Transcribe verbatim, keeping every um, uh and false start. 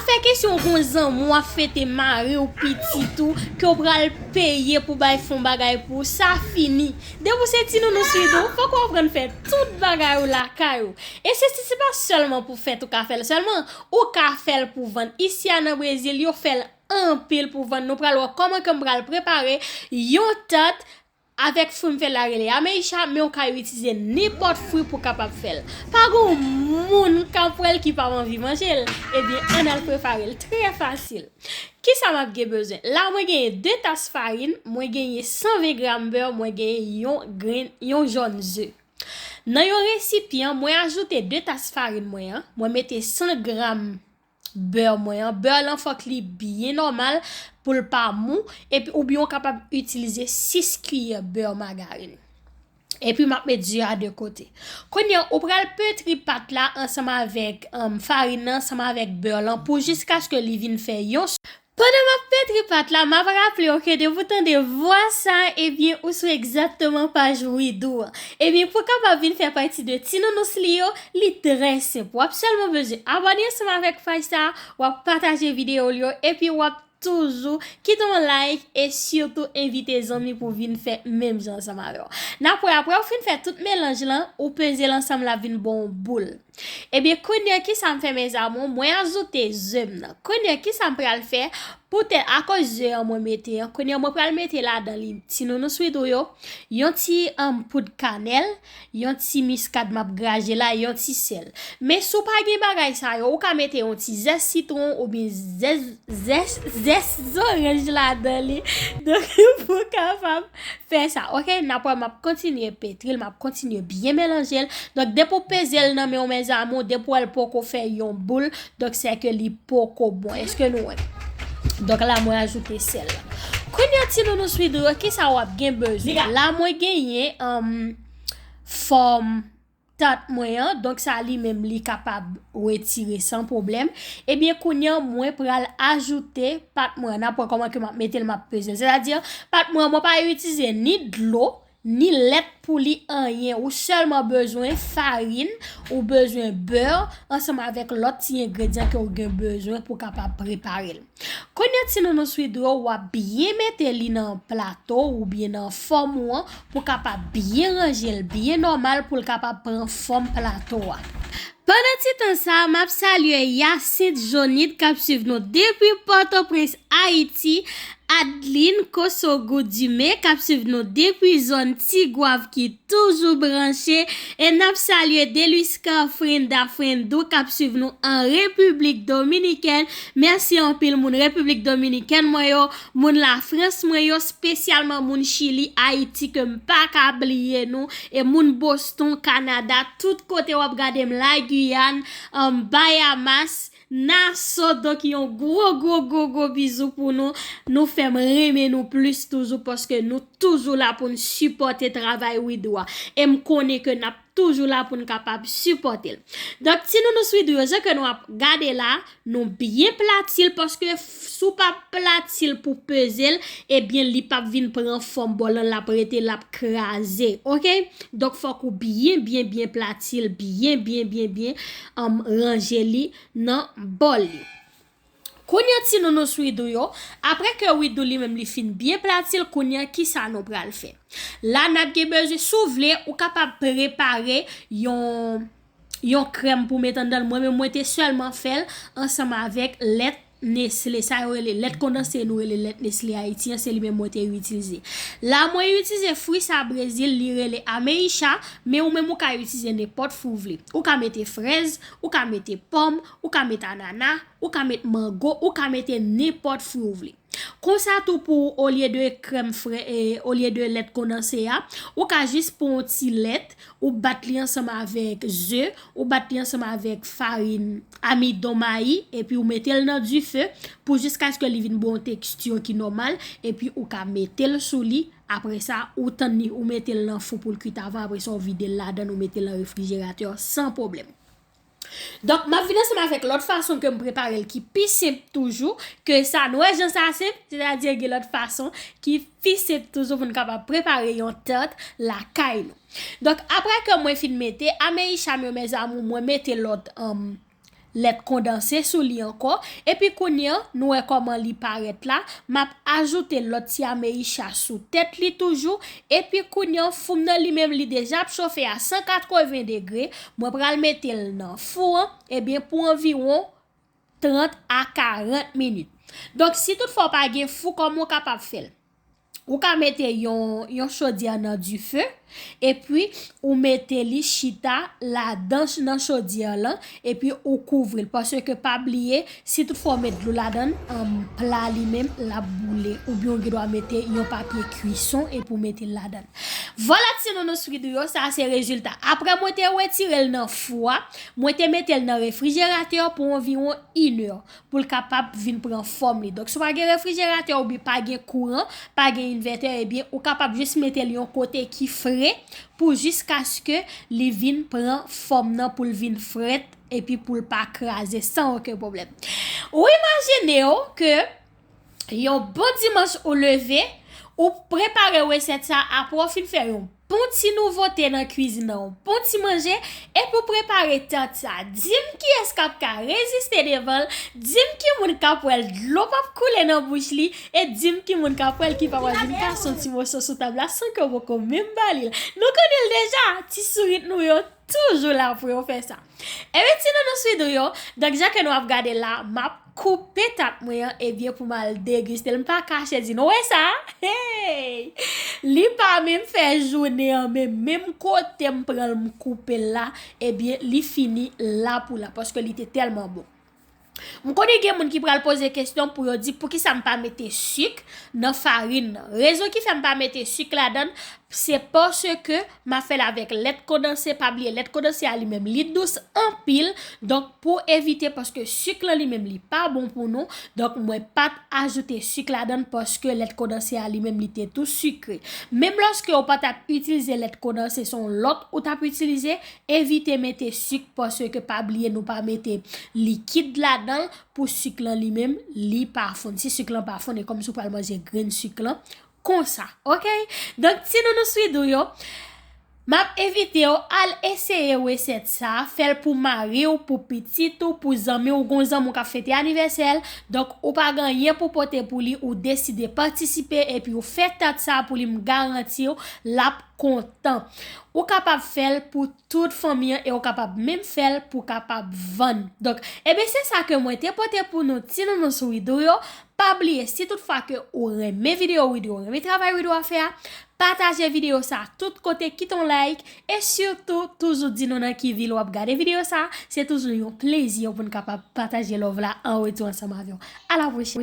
Fè kesyon w gon zanmi w ap fete mari w, pitit ou, ke w pral peye pou bay fon bagay pou ou, sa fini. Depi w se ti nounou Swidou, fòk w aprann fè tout bagay ou lakay ou. E se, se, se pa sèlman pou fèt ou ka fè l sèlman, ou ka fè l pou vann. Isi a nan Brezil, yo fè l anpil pou vann. Nou pral wè kòman ke m pral prepare yon tat avèk fwi m fè la rele Ameisha, men w ka itilize nenpòt fwi pou kapab fè l. Pa gon moun k ap wè l ki p ap anvi manje l. Ebyen, ann al prepare l trè fasil. Kisa m ap gen bezwen? La, mwen genyen de tas farin, mwen genyen san ven gram bè, mwen genyen yon grenn, yon jòn ze. Nan yon resipyan, mwen ajoute de tas farin mwen an, mwen mete san gram bè mwen an. Bè lan fòk li byen nòmal pou l pa mou, epi oubyen w kapab itilize sis kiyè bè magarèn. Epi m ap met ze a de kote. Kounye a, ou pral petri pat la ansanm avèk, um, farin nan, ansanm avèk bè lan pou jiskaske li vin fè yon. Pandan m ap petri pat la, m ap raple w ke depi w tande vwa sa, ebyen, ou sou egzakteman paj Widoo an. Ebyen, pou w kapab vin fè pati de ti nounous li yo, li trè senp. W ap sèlman bezwen abòne ansanm avèk paj sa, w ap pataje videyo l yo, epi w ap toujou kite yon like e sitou envite zanmi pou vin fè menm jan ansanm avè w. N ap wè, apre w fin fè tout melanj lan, ou peze l ansanm, l ap vin ba w yon boul. Ebyen, kounye a, kisa m fè, mes amours? Mwen ajoute ze m nan. Kounye a, kisa m pral fè? Poutèt, akoz ze an mwen mete an, kounye a, mwen pral mete ladan li ti nounous Widoo yo, yon ti, um, poud kanèl, yon ti miskad m ap graje la, yon ti sèl. Men si w pa gen bagay sa yo, ou ka mete yon ti zès sitwon oubyen zès, zès, zès zoranj ladan li. Donk, pou w kapab fè sa, oke? N ap wè, m ap kontinye petri l, m ap kontinye byen melanje l. Donk, depi w peze l nan men w, mes amours, depi w wè l poko fè yon boul, donk, se ke li poko bon. Èske nou wè? Donk, la, mwen ajoute sèl la. Kounye a, ti nounous Widoo yo, kisa w ap gen bezwen? La, mwen genyen, um, fòm tat mwen an, donk sa li menm li kapab retire san pwoblèm. Ebyen, kounye a, mwen pral ajoute pat mwen an. N ap wè kòman ke m ap mete l, m ap peze l. Sètadi, pat mwen an, mwen pa itilize ni dlo, ni lèt pou li anyen. Ou sèlman bezwen farin, ou bezwen bè, ansanm avèk lòt ti engredyan ke w gen bezwen pou w kapab prepare l. Kounye a, ti nounous Widoo, w ap byen mete li nan plato oubyen nan fòm ou an pou kapab byen ranje l byen nòmal pou l kapab pran fòm plato a. Pandan ti tan sa, m ap salye Yacinthe Jonit k ap swiv nou depi Pòtoprens, Ayiti, Adeline Kosogou Dumé k ap swiv nou depi zòn Tigwav ki toujou branche, e n ap salye Deluisca Frenda Frendou k ap swiv nou an Repiblik Dominikèn. Mèsi anpil moun Repiblik Dominikèn mwen yo, moun Lafrans mwen yo, espesyalman moun Chili, Ayiti ke m pa ka bliye nou, e moun Boston, Kanada, tout kote w ap gade m, Lagiyàn, um, Bayamas, Naso, donk yon gwo, gwo, gwo, gwo bizou pou nou. Nou fè m renmen nou plis toujou paske nou toujou la pou n sipòte travay Widoo a. E m konnen ke n ap toujou la pou n kapab sipòte l. Donk, ti nounous Widoo yo, jan ke nou ap gade la, nou byen plati l paske f-, si w pa plati l pou peze l, ebyen, li p ap vin pran fòm bòl lan, l ap rete, l ap kraze, oke? Donk, fòk ou byen, byen, byen plati l, byen, byen, byen, byen, um, ranje li nan bòl li. Kounye a ti nounous Widoo yo, apre ke Widoo li menm li fin byen plati l, kounye a kisa nou pral fè? La n ap gen bezwen, si w vle, ou kapab prepare yon, yon krèm pou met anndan l. Mwen menm mwen te sèlman fè l ansanm avèk lèt Nestlé, sa yo rele lèt kondanse, nou rele lèt Nestlé Ayiti an, se li menm mwen te itilize. La mwen itilize fwi sa Brezil, li rele Ameixa, men ou menm ou ka itilize nenpòt fwi ou vle. Ou ka mete frèz, ou ka mete pòm, ou ka mete anana, ou ka met mango, ou ka mete nenpòt fwi ou vle. Konsa tou pou olye de krèm fre, e, olye de lèt kondanse a, ou ka jis pran yon ti lèt, ou bat li ansanm avèk ze, ou bat li ansanm avèk farin amidon mayi, epi ou mete l nan dife pou jiskaske li vin ba w yon teksti ki nòmal, epi ou ka mete l sou li. Apre sa, ou tann li, ou mete l nan fou pou l kwit avan, apre sa, ou vide l ladan, ou mete l nan refrijeratè san pwoblèm. Donk, m ap vin ansanm avèk lòt fason ke m prepare l ki pi senp toujou ke sa. Nou wè jan sa senp, sètadi gen lòt fason ki pi senp toujou pou n kapab prepare yon tat lakay nou. Donk, apre ke mwen fin mete ameixa m yo, mes amours, mwen mete lòt, um, lèt kondanse sou li ankò. Epi kounye a, nou wè kòman li parèt la. M ap ajoute lòt ti ameyicha sou tèt li toujou. Epi kounye a, fou m nan li menm, li deja ap chofe a san katreven degre. Mwen pral mete l nan fou an, ebyen, pou anviwon trant a karant minit. Donk, si toutfwa w pa gen fou, kòman w kapab fè l? Ou ka mete yon, yon chodyè nan dife, epi ou mete li chita ladan ch-, nan chodyè lan, epi ou kouvri l. Paske pa bliye, si toutfwa w met dlo ladan l, anm, pla li menm, l ap boule. Oubyen ou gen dwa mete yon papye kwison epi w mete l ladan l. Vwala ti nounouswidou yo, sa se rezilta. Apre mwen te retire l nan fou a, mwen te mete l nan refrijeratè pou anviwon inè pou l kapab vin pran fòm li. Donk, si w pa gen refrijeratè oubyen pa gen kouran, pa gen envètè, ebyen, ou kapab jis mete l yon kote ki fre pou jiskaske li vin pran fòm nan, pou l vin frèt, epi pou l pa kraze san okenn pwoblèm. Ou imajine w ke yon bon dimanch ou leve, ou prepare resèt sa, apre w fin fè yon bon ti nouvote nan kwizin nan, yon bon ti manje, epi w prepare tant sa. Di m kiyès k ap ka reziste devan l, di m ki moun k ap wè l, dlo p ap koule nan bouch li, e di m ki moun k ap wè l ki p ap al vin kase yon ti moso sou tab la san ke w poko menm ba li l. Nou konnen l deja, ti sourit nou yo toujou la pou yo fè sa. Ebyen, ti nounouswidou yo, donk, jan ke nou ap gade la, m ap koupe tat mwen an, ebyen, pou m al degiste l. M pa kache di nou, wè sa? Hey! Li pa menm fè jounen an, men menm kote m pran l, m koupe l la, ebyen, li fini la pou la, paske li te tèlman bon. M konnen gen moun ki pral poze kesyon pou yo di, "Poukisa m pa mete sik nan farin nan?" Rezon ki fè m pa mete sik ladan l, se paske m ap fè l avèk lèt kondanse. Pa bliye, lèt kondanse a li menm, li dous anpil. Donk, pou evite, paske sik lan li menm, li pa bon pou nou. Donk, mwen pa t ajoute sik ladan l paske lèt kondanse a li menm, li te tou sikre. Menm lòske ou pa t ap itilize lèt kondanse, se yon lòt ou t ap itilize, evite mete sik paske pa bliye nou pa mete likid ladan l pou sik lan li menm, li pa fonn. Si sik lan pa fonn, e kòmsi w pral manje grenn sik lan konsa, oke? Donk, ti nounouswidou yo, m ap envite w al eseye resèt sa, fè l pou mari w, pou pitit ou, pou zanmi w, gon zanmi w k ap fete anivèsè l. Donk, ou pa gen anyen pou pote pou li, ou deside patisipe, epi ou fè tant sa pou li, m garanti w, l ap kontan. Ou kapab fè l pou tout fanmi an e ou kapab menm fè l pou kapab vann. Donk, ebyen, se sa ke mwen te pote pou nou, ti nounouswidou yo. Pa bliye, si toutfwa ke ou renmen videyo Widoo, ou renmen travay Widoo ap fè a, pataje videyo sa tout kote, kite yon like, e sitou, toujou di nou nan ki vil w ap gade videyo sa. Se toujou yon plezi pou n kapab pataje love la an retou ansanm avè w. A la pwochèn.